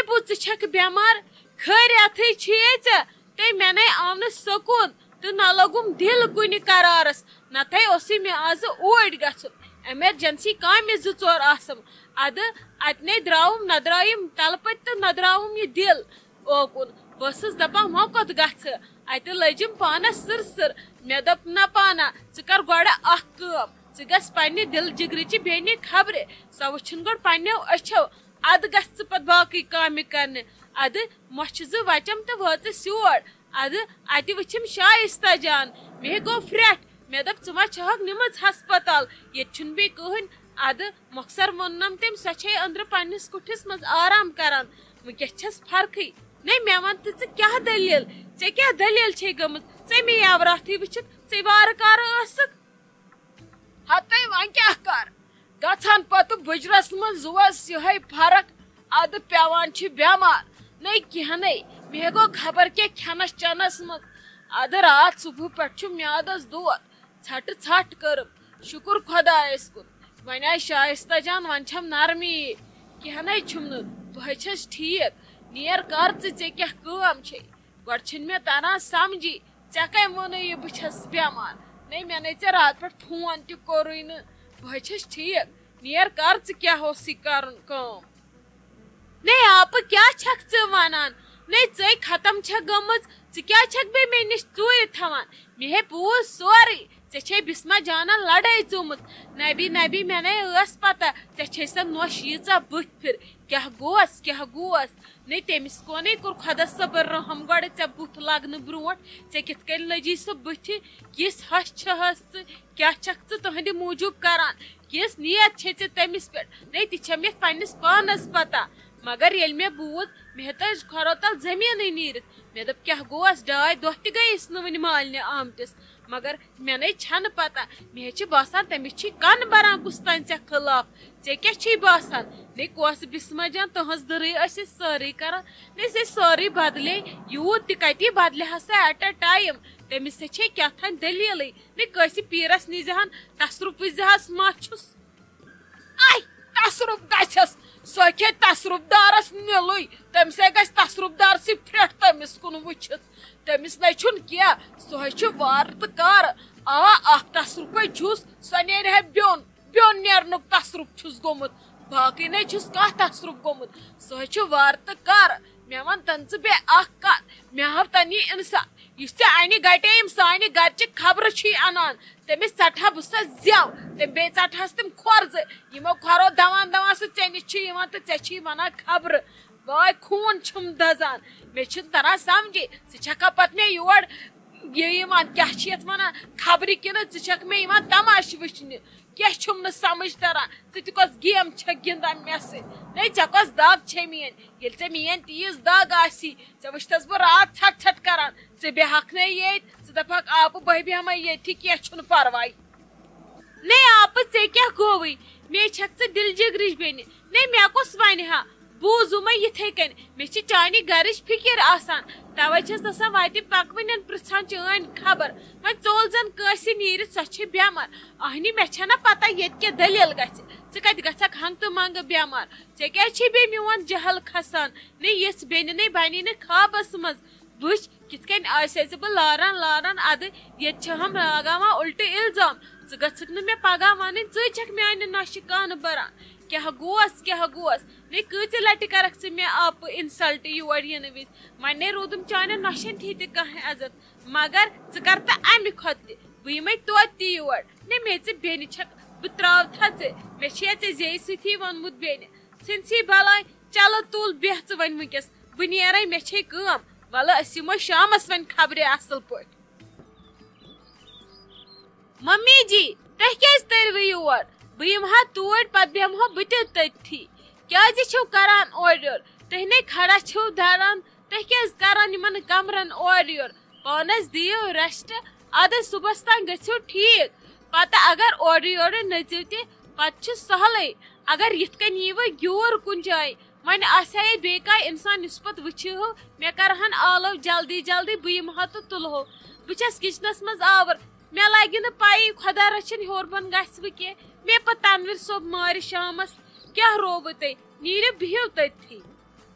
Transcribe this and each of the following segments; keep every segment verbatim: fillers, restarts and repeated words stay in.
بوٗ، ژٕ چھکھ بٮ۪مار، خٲریتھٕے چھُیے ژےٚ؟ تہٕ مےٚ نے آو نہٕ سکوٗن تہٕ نہ لوٚگُم دِل کُنہِ قرارس، نتہٕ اوسُے مےٚ آزٕ اوٗرۍ گژھُن۔ ایمرجنسی کامہِ زٕ ژور آسم۔ ادٕ اتہِ نے درٛاوُم، نہ درٛایِم تلہٕ پٔتۍ تہٕ نہ درٛاوُم یہِ دِل اوکُن۔ بہٕ ٲسٕس دپان، وۄنۍ کوٚت گژھٕ؟ اتہِ لٔجِم پانس سٕر سٕر۔ مےٚ دوٚپ، نہ پانا، ژٕ کر گۄڈٕ اکھ کٲم، ژٕ گژھ پننہِ دِل جگرٕچہِ بیٚنہِ خبرِ، سۄ وٕچھِن گۄڈٕ پننیو أچھو، ادٕ گژھ ژٕ پتہٕ باقٕے کامہِ کرنہِ۔ ادٕ مۄچھِ زٕ وچم تہٕ وٲژٕس یور۔ ادٕ اتہِ وٕچھِم شایستہ جان۔ مے گوٚو پھرٛٹھ۔ مےٚ دوٚپ، ژٕ ما چھہکھ نِمٕژ ہسپتال؟ ییٚتہِ چھُنہٕ بیٚیہِ کٕہٕنۍ۔ ادٕ مۄخصر ووٚننم تٔمۍ، سۄ چھے أنٛدرٕ پننِس کُٹھِس منٛز آرام کران۔ وٕنکیٚس چھس فرقٕے۔ نے، مےٚ وَن تہٕ، ژٕ کیٛاہ دٔلیٖل؟ ژےٚ کیٛاہ دٔلیٖل چھے گٔمٕژ؟ ژےٚ مے یاوراتھٕے وٕچھِتھ، ژے وارٕ کارٕ ٲسٕکھ۔ ہتے وۄنۍ کیٛاہ کر؟ گژھان پتہٕ بُجرس منٛز زُوس یِہے فرق، ادٕ پٮ۪وان چھِ بٮ۪مار۔ نے کینٛہہ نے، مےٚ گوٚو خبر کیٛاہ کھٮ۪نس چٮ۪نس منٛز۔ ادٕ راتھ صبحہٕ پٮ۪ٹھ چھُ میادس دود، ژھٹہٕ ژھٹھ کٔرٕم۔ شُکُر خۄدایس کُن، وۄنۍ آیہِ شایستہ جان، وۄنۍ چھم نرمی۔ کینٛہہ نے چھُم نہٕ، بہٕ ہے چھس ٹھیٖک۔ نیر کر ژٕ، ژےٚ کیٛاہ کٲم چھے؟ گۄڈٕ چھِنہٕ مےٚ تران سمجھی، ژےٚ کٔمۍ ووٚنُے یہِ بہٕ چھَس بٮ۪مار؟ نے، مےٚ نے ژےٚ راتہٕ پٮ۪ٹھ فون تہِ کوٚرُے نہٕ، بہٕ ہے چھَس ٹھیٖک۔ نیر کر، ژٕ کیٛاہ اوسُے کرُن کٲم؟ نے آپہٕ، کیٛاہ چھَکھ ژٕ وَنان؟ نے، ژٕے ختم چھَکھ گٔمٕژ، ژٕ کیٛاہ چھَکھ بیٚیہِ مےٚ نِش ژوٗرِ تھاوان؟ مےٚ ہے بوٗز سورُے، ژےٚ چھے بسمہ جانن لڑٲے ژومٕژ۔ نبی نبی، مےٚ نے ٲس پتہ ژےٚ چھے سۄ نۄش ییٖژاہ بٕتھِ پھِر۔ کیٛاہ گوس، کیٛاہ گوس؟ نے تٔمِس کونٕے کوٚر خۄدا صٲبن رحم گۄڈٕ ژےٚ بُتھ لگنہٕ برونٛٹھ۔ ژےٚ کِتھ کٔنۍ لٔجی سۄ بٕتھِ؟ کِژھ ہش چھہس ژٕ؟ کیٛاہ چھکھ ژٕ تُہنٛدِ موٗجوٗب کران؟ کِژھ نیت چھے ژےٚ تٔمِس پٮ۪ٹھ؟ نے تہِ چھم یتھ پننِس پانس پتہ۔ مگر ییٚلہِ مےٚ بوٗز، مےٚ ہیوٚتُس کھۄرو تل زٔمیٖنٕے نیٖرِتھ۔ مےٚ دوٚپ، کیٛاہ گوس؟ ڈاے دۄہ تہِ گٔیس نہٕ وُنہِ مالنہِ آمتِس۔ مگر مےٚ نے چھنہٕ پتہ، مےٚ چھِ باسان تٔمِس چھی کن بران کُس تام ژےٚ خلاف۔ ژےٚ کیٛاہ چھی باسان؟ نے کۄس بسمہ جان، تُہنٛز دٕرٕے ٲسۍ أسۍ سٲرٕے کران۔ نے سۄ سٲرٕے بدلے، یوٗت تہِ کتی بدلہِ ہا سۄ at a time۔ تٔمِس سۭتۍ چھے کیٛاہ تام دٔلیٖلٕے۔ نے کٲنٛسہِ پیٖرس نِزِ ہن، تصرُف وٕچھزِ ہس ما چھُس۔ آے، تصرُف گژھٮ۪س، سۄ کھے تصرُف دارس نِلٕے۔ تٔمِس ہے گژھِ تصرُف دارسٕے پھرٛٹھ تٔمِس کُن وٕچھِتھ۔ تٔمِس نے چھُنہٕ کینٛہہ، سُہ ہے چھُ وارٕ تہٕ کارٕ۔ آ، اکھ تصرُفے چھُس، سۄ نیرِ ہے بیوٚن، بیوٚن نیرنُک تصرُف چھُس گوٚمُت۔ باقٕے نے چھُس کانٛہہ تصرُف گوٚمُت۔ سُہ ہے چھُ وارٕ تہٕ کارٕ۔ مےٚ وَن تَن ژٕ بیٚیہِ اَکھ کَتھ، مےٚ ہاو تَن یہِ اِنسان، یُس ژےٚ اَنہِ گَٹے یِم سانہِ گَرچہِ خبرٕ چھُے اَنان۔ تٔمِس ژَٹہٕ ہا بہٕ سۄ زٮ۪و، تٔمۍ بیٚیہِ ژَٹہٕ ہَس تِم کھۄرزٕ۔ یِمو کھۄرو دَوان دَوان سُہ ژےٚ نِش چھُ یِوان تہٕ ژےٚ چھُے وَنان خبرٕ۔ واے، خوٗن چھُم دَزان۔ مےٚ چھُنہٕ تَران سَمجھے، ژٕ چھَکھا پَتہٕ مےٚ یور یہِ یِوان، کیٛاہ چھِ یَتھ وَنان، خبرٕ کِنہٕ ژٕ چھَکھ مےٚ یِوان تماشہٕ وٕچھنہِ؟ کینٛہہ چھُم نہٕ سَمجھ تَران، ژٕ تہِ کۄس game چھَکھ گِنٛدان مےٚ سۭتۍ؟ نے، ژےٚ کۄس دَگ چھے میٛٲنۍ؟ ییٚلہِ ژےٚ میٛٲنۍ تیٖژ دَگ آسی، ژےٚ وٕچھتَس بہٕ راتھ ژھَٹھ ژھَٹھ کَران، ژٕ بیٚہَکھ نے ییٚتۍ، ژٕ دَپَکھ، آپہٕ، بہٕ بیٚہمَے ییٚتھی، کینٛہہ چھُنہٕ پَرواے۔ نے آپہٕ، ژےٚ کیٛاہ گوٚوُے؟ مے چھَکھ ژٕ دِل جِگرٕچ بیٚنہِ۔ نے مےٚ کُس وَنہِ ہا؟ بوٗزُمَے یِتھَے کٔنۍ۔ مےٚ چھِ چانہِ گَرٕچ فِکِر آسان۔ تَوَے چھَس آسان وَتہِ پَکوٕنٮ۪ن پِرٛژھان چٲنۍ خبر۔ وۄنۍ ژوٚل زَن کٲنٛسہِ نیٖرِتھ، سۄ چھِ بٮ۪مار۔ اَہنہِ، مےٚ چھَنہ پَتہ ییٚتہِ کیٛاہ دٔلیٖل گژھِ۔ ژٕ کَتہِ گژھکھ ہنٛگتہٕ منٛگہٕ بٮ۪مار؟ ژےٚ کیٛازِ چھے بیٚیہِ میون جہل کھسان؟ نے یِژھ بیٚنہِ نے بَنی نہٕ خابَس منٛز۔ وٕچھ، کِتھ کٔنۍ آسہِ زِ بہٕ لاران لاران اَدٕ، ییٚتہِ چھِ ہم لگاوان اُلٹہٕ اِلزام۔ ژٕ گژھکھ نہٕ مےٚ پگاہ وَنٕنۍ، ژٕے چھَکھ میانہِ نۄشہِ کانہٕ بَران۔ کیٛاہ گوس، کیٛاہ گوس؟ نے کۭژِ لَٹہِ کَرَکھ ژٕ مےٚ آپہٕ insult یور یِنہٕ وِزِ؟ وۄنۍ نے روٗدُم چانٮ۪ن نۄشَن تھی تہِ کانٛہہ عزت۔ مگر ژٕ کَر تہٕ اَمہِ کھۄتہٕ تہِ، بہٕ یِمَے توتہِ تہِ یور۔ نے مے ژٕ بیٚنہِ چھَکھ، بہٕ ترٛاوتھا ژٕ؟ مےٚ چھُیا ژےٚ زیٚیہِ سۭتی ووٚنمُت بیٚنہِ؟ ژھٕنسٕے بَلاے۔ چلو تُل، بیٚہہ ژٕ وۄنۍ وٕنکیٚس، بہٕ نیرے، مےٚ چھے کٲم۔ وَلہٕ أسۍ یِمو شامَس وۄنۍ خبرِ اَصٕل پٲٹھۍ۔ ممی جی، تُہۍ کیٛازِ تٔرِوٕ یور؟ بہٕ یِمہٕ ہا توٗرۍ، پَتہٕ بیٚہمہٕ ہا بہٕ تہِ تٔتھی۔ کیٛازِ چھِو کران اورٕ یورٕ؟ تُہۍ نے کھڑا چھِو دَران، تُہۍ کیٛازِ کران یِمَن کمرَن اورٕ یورٕ؟ پانَس دِیِو rest، اَدٕ صُبحَس تام گٔژھِو ٹھیٖک۔ پَتہٕ اگر اورٕ یورٕ نٔژِو تہِ، پَتہٕ چھُ سہلٕے۔ اگر یِتھ کٔنۍ ییٖوٕ گیوٗر کُنہِ جایہِ، وۄنۍ آسہِ ہا ییٚتہِ بیٚیہِ کانٛہہ اِنسان یُس پَتہٕ وٕچھِ ہو، مےٚ کَرٕہَن آلو جلدی جلدی، بہٕ یِمہٕ ہا تہٕ تُلہٕ ہو۔ بہٕ چھَس kitchenَس منٛز آوُر، مےٚ لَگہِ نہٕ پَیی خۄدا رَچھِنۍ ہیوٚر بۄن گژھِ وٕ کینٛہہ۔ مےٚ پَتہٕ تَنویٖر صٲب مارِ شامَس، کیٛاہ رووٕ تۄہہِ؟ نیٖرِو بِہِو تٔتھی۔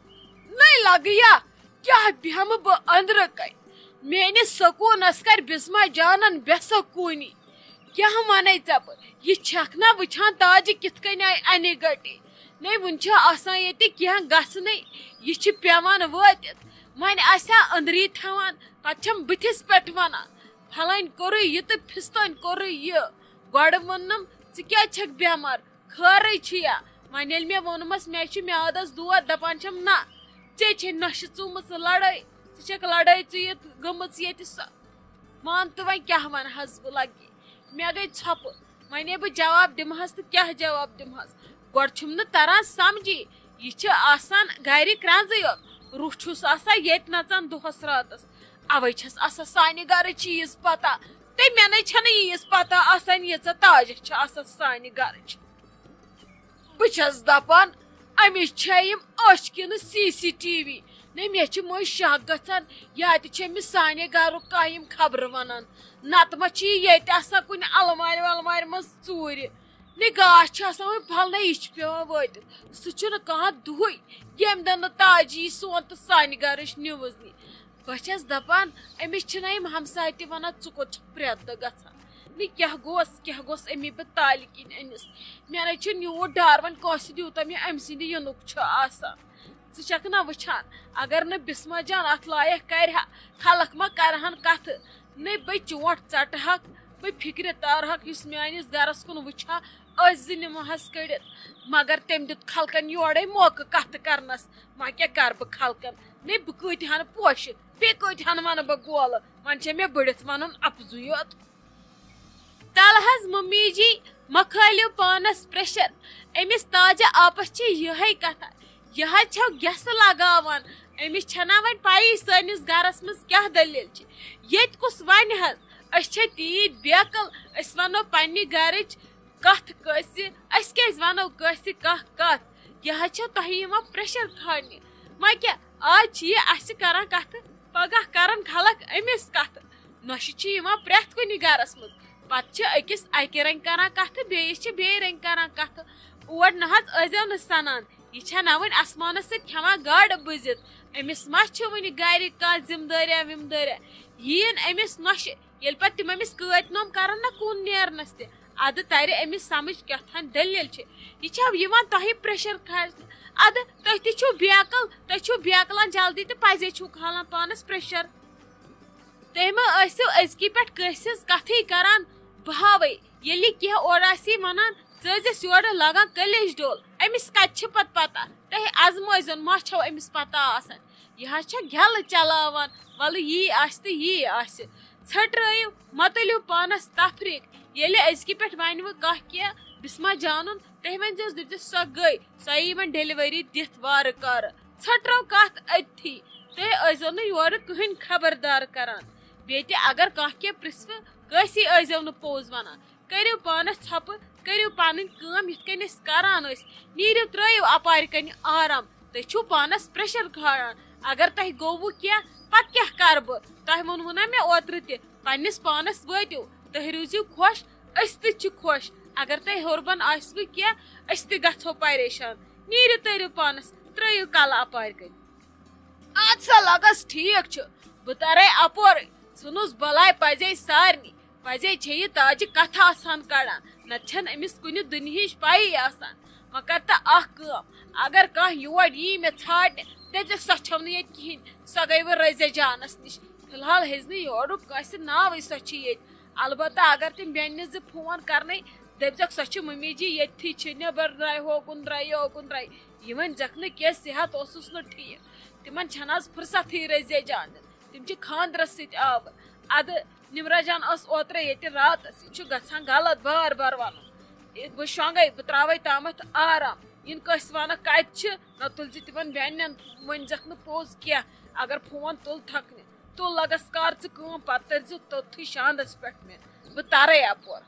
نَے لگیا، کیٛاہ بیٚہمہٕ بہٕ أنٛدرٕ کَنۍ؟ میٲنِس سکوٗنس کَرِ بسمہ جانن بے سکوٗنی۔ کیٛاہ وَنے ژےٚ بہٕ؟ یہِ چھَکھ نا وٕچھان تاجہِ کِتھ کٔنۍ آیہِ اَنہِ گٔٹی؟ نَے وُنہِ چھا آسان ییٚتہِ کینٛہہ گژھنٕے؟ یہِ چھِ پٮ۪وان وٲتِتھ۔ وۄنۍ آسہِ ہا أنٛدری تھاوان، پتہٕ چھَم بٕتھِس پٮ۪ٹھ وَنان، "پھلٲنۍ کوٚرُے یہِ تہٕ پھِستٲنۍ کوٚرُے یہِ۔" گۄڈٕ ووٚننَم، "ژٕ کیٛازِ چھَکھ بٮ۪مار؟ خٲرٕے چھُ یا؟" وۄنۍ ییٚلہِ مےٚ ووٚنمَس، "مےٚ چھُ میادَس دود"، دَپان چھَم، "نہ، ژےٚ چھے نۄشہِ ژوٗمٕژ لڑٲے، ژٕ چھَکھ لڑٲے ژٕ ییٚتہِ گٔمٕژ ییٚتہِ سۄ۔" مان تہٕ وۄنۍ کیٛاہ وَنہٕ ہَس بہٕ لَگہِ؟ مےٚ گٔے ژھۄپہٕ۔ وۄنۍ ہے بہٕ جواب دِمہَس تہٕ کیٛاہ جواب دِمہَس؟ گۄڈٕ چھُم نہٕ تَران سَمجھی۔ یہِ چھِ آسان گَرِ کرٛنٛزٕے یوت۔ روٚف چھُس آسان ییٚتہِ نَژان دۄہَس راتَس۔ اَوَے چھَس آسان سانہِ گَرٕچ ییٖژ پَتہ۔ تہٕ مےٚ نَے چھَنہٕ ییٖژ پَتہ آسان، ییٖژاہ تاجَس چھِ آسان سانہِ گَرٕچ۔ بہٕ چھَس دَپان، أمِس چھےٚ یِم أچھ کِنہٕ سی سی ٹی وی؟ نَے مےٚ چھِ مٔنٛزۍ شک گژھان، یا تہِ چھِ أمِس سانے گَرُک کانٛہہ یِم خبرٕ وَنان، نَتہٕ ما چھِ یہِ ییٚتہِ آسان کُنہِ اَلمارِ وَلمارِ منٛز ژوٗرِ۔ نَے گاش چھِ آسان وۄنۍ پھَلنَے، یہِ چھِ پٮ۪وان وٲتِتھ۔ سُہ چھُنہٕ کانٛہہ دُہٕے، ییٚمہِ دۄہ نہٕ تاجہِ یی سون تہٕ سانہِ گَرٕچ نِوٕز نی۔ بہٕ چھَس دَپان، أمِس چھِنہ یِم ہمساے تہِ وَنان، "ژٕ کوٚت چھَکھ پرٛٮ۪تھ دۄہ گژھان؟ نہٕ کیٛاہ گوٚس، کیٛاہ گوٚس أمی بہٕ تالہِ کِنۍ أمِس؟ مےٚ نَے چھُنہٕ یوٗت ڈَر وۄنۍ کٲنٛسہِ دیوٗتاہ مےٚ أمۍ سٕنٛدِ یِنُک چھُ آسان۔ ژٕ چھَکھ نہ وٕچھان، اگر نہٕ بسمہ جان اَتھ لایق کَرِ ہا، خلق ما کَرٕہَن کَتھٕ؟ نَے بٔے چونٛٹھ ژَٹہٕ ہَکھ، بٔے فِکرِ تارٕ ہَکھ، یُس میٛٲنِس گَرَس کُن وٕچھِ ہا، أسۍ زٕ نِمہٕ ہَس کٔڑِتھ۔ مگر تٔمۍ دیُت خلقَن یورَے موقعہٕ کَتھٕ کَرنَس، وۄنۍ کیٛاہ کَرٕ بہٕ خلقَن؟ نَے بہٕ کۭتۍ ہَن پوشہِ، بیٚیہِ کۭتۍ ہَن وَنہٕ بہٕ گولہٕ؟ وۄنۍ چھےٚ مےٚ بٔڑِتھ وَنُن اَپزُے یوت۔" تَلہٕ حظ مٔمی جی، مہ کھٲلِو پانَس پریشر۔ أمِس تاجہِ آپَس چھِ یِہے کَتھا، یہِ حظ چھَو گیسہٕ لگاوان۔ أمِس چھَنہ وۄنۍ پَیی سٲنِس گَرَس منٛز کیٛاہ دٔلیٖل چھِ۔ ییٚتہِ کُس وَنہِ حظ؟ أسۍ چھِ تیٖتۍ بیقل، أسۍ وَنو پنٛنہِ گَرٕچ کَتھ کٲنٛسہِ؟ أسۍ کیٛازِ وَنو کٲنٛسہِ کانٛہہ کَتھ؟ یہِ حظ چھےٚ تۄہہِ یِوان پریشر کھالنہِ۔ وۄنۍ کیٛاہ، آز چھِ یہِ اَسہِ کَران کَتھٕ، پَگاہ کَرَن خلق أمِس کَتھٕ۔ نۄشہِ چھِ یِوان پرٛٮ۪تھ کُنہِ گَرَس منٛز۔ پَتہٕ چھِ أکِس اَکہِ رنٛگۍ کَران کَتھٕ، بیٚیِس چھِ بیٚیہِ رنٛگۍ کَران کَتھٕ۔ اور نہ حظ ٲسۍزیو نہٕ سَنان، یہِ چھےٚ نہ وۄنۍ آسمانَس سۭتۍ کھٮ۪وان گاڈٕ بٔزِتھ۔ أمِس ما چھِ وٕنہِ گَرِ کانٛہہ ذِمہٕ دٲریہ وِمہٕ دٲریہ؟ یِیِن أمِس نۄشہِ، ییٚلہِ پَتہٕ تِم أمِس کٲتۍ نوم کَرَن نہ کُن نیرنَس تہِ، اَدٕ تَرِ أمِس سَمٕجھ کیٛاہ تام دٔلیٖل چھِ۔ یہِ چھا یِوان تۄہہِ پریشر کھالنہِ؟ اَدٕ تُہۍ تہِ چھِو بیقل، تُہۍ چھِو بیقلان جلدی تہٕ پَزے چھِو کھالان پانَس پریشر۔ تُہۍ مہ ٲسِو أزکی پٮ۪ٹھ کٲنٛسہِ ہٕنٛز کَتھٕے کَران۔ بہٕ ہاوَے، ییٚلہِ یہِ کینٛہہ اورٕ آسی وَنان، ژٕ ٲسۍزٮ۪س یورٕ لاگان کٔلیج ڈول۔ أمِس کَتہِ چھِ پَتہٕ پَتہ؟ تُہۍ آزمٲیزیون، ما چھَو أمِس پَتہ آسان؟ یہِ حظ چھےٚ گٮ۪لہٕ چلاوان، وَلہٕ یی آسہِ تہٕ یی آسہِ۔ ژھٔٹرٲیِو، مہ تُلِو پانَس تفریٖق۔ ییٚلہِ أزکہِ پٮ۪ٹھ وَنہِ وٕ کانٛہہ کینٛہہ، بِسمہ جانُن، تُہۍ ؤنۍزیوس، دٔپۍزیوس، "سۄ گٔے، سۄ یی وۄنۍ ڈیلیوری دِتھ وارٕ کارٕ۔" ژھٔٹرٲو کَتھ أتھی۔ تُہۍ ٲسۍزیو نہٕ یورٕ کٕہٕنۍ خبردار کَران۔ بیٚیہِ تہِ اگر کانٛہہ کینٛہہ پرٛژھوٕ، کٲنٛسی ٲسۍزیو نہٕ پوٚز وَنان۔ کٔرِو پانَس ژھۄپہٕ، کٔرِو پَنٕنۍ کٲم یِتھ کٔنۍ أسۍ کَران ٲسۍ۔ نیٖرِو، ترٛٲیِو اَپارِ کَنہِ آرام۔ تُہۍ چھِو پانَس پریشر کھالان۔ اگر تۄہہِ گوٚوٕ کینٛہہ، پَتہٕ کیٛاہ کَرٕ بہٕ؟ تۄہہِ ووٚنوُ نا مےٚ اوترٕ تہِ، پنٛنِس پانَس وٲتِو، تُہۍ روٗزِو خۄش، أسۍ تہِ چھِ خۄش۔ اگر تۄہہِ ہیوٚر بۄن آسِوٕ کینٛہہ، أسۍ تہِ گژھو پریشان۔ نیٖرِو، تٔرِو پانَس، ترٛٲیِو کَلہٕ اَپارِ کَنہِ۔ اَدٕ سا لَگَس ٹھیٖک چھُ، بہٕ تَرَے اَپورٕے۔ ژھٕنُس بَلاے پَزے سارنٕے۔ پَزے چھے یہِ تاجہِ کَتھٕ آسان کَڑان، نَتہٕ چھَنہٕ أمِس کُنہِ دُنہِچ پَیی آسان۔ وۄنۍ کَر تہٕ اَکھ کٲم، اگر کانٛہہ یور یی مےٚ ژھانٛڈنہِ، دٔپۍزٮ۪کھ، "سۄ چھَو نہٕ ییٚتہِ کِہیٖنۍ، سۄ گٔے وۄنۍ رٔزیہ جانَس نِش۔ فی الحال ہیٚزِ نہٕ یورُک کٲنٛسہِ ناوٕے، سۄ چھِ ییٚتہِ۔ البتہ اگر تٔمۍ بیٚنہِ زٕ فون کَرنَے، دٔپۍزٮ۪کھ، سۄ چھِ مٔمی جی ییٚتھی چھِ، نٮ۪بَر درٛاے، ہوکُن درٛاے، یوکُن درٛاے۔" یہِ ؤنۍزٮ۪کھ نہٕ کینٛہہ، صحت اوسُس نہٕ ٹھیٖک۔ تِمَن چھَنہٕ آز فُرصتھٕے رٔزیہ جانَن۔ تِم چھِ خانٛدرَس سۭتۍ آوٕر۔ اَدٕ نِمرا جان ٲس اوترَے ییٚتہِ راتَس، یہِ چھُ گژھان غلط بار بار وَنُن۔ یہِ بہٕ شۄنٛگَے، بہٕ ترٛاوَے تامَتھ آرام۔ یِنہٕ کٲنٛسہِ وَنَکھ کَتہِ چھِ، نَتہٕ تُلزِ تِمَن بیٚنٮ۪ن، ؤنۍزٮ۪کھ نہٕ پوٚز کینٛہہ۔ اگر فون تُل تھَکھ نہٕ، تُل لَگَس کَر ژٕ کٲم، پَتہٕ تٔرۍزِ توٚتتھٕے شانٛدَس پٮ۪ٹھ مےٚ۔ بہٕ تَرَے اَپور۔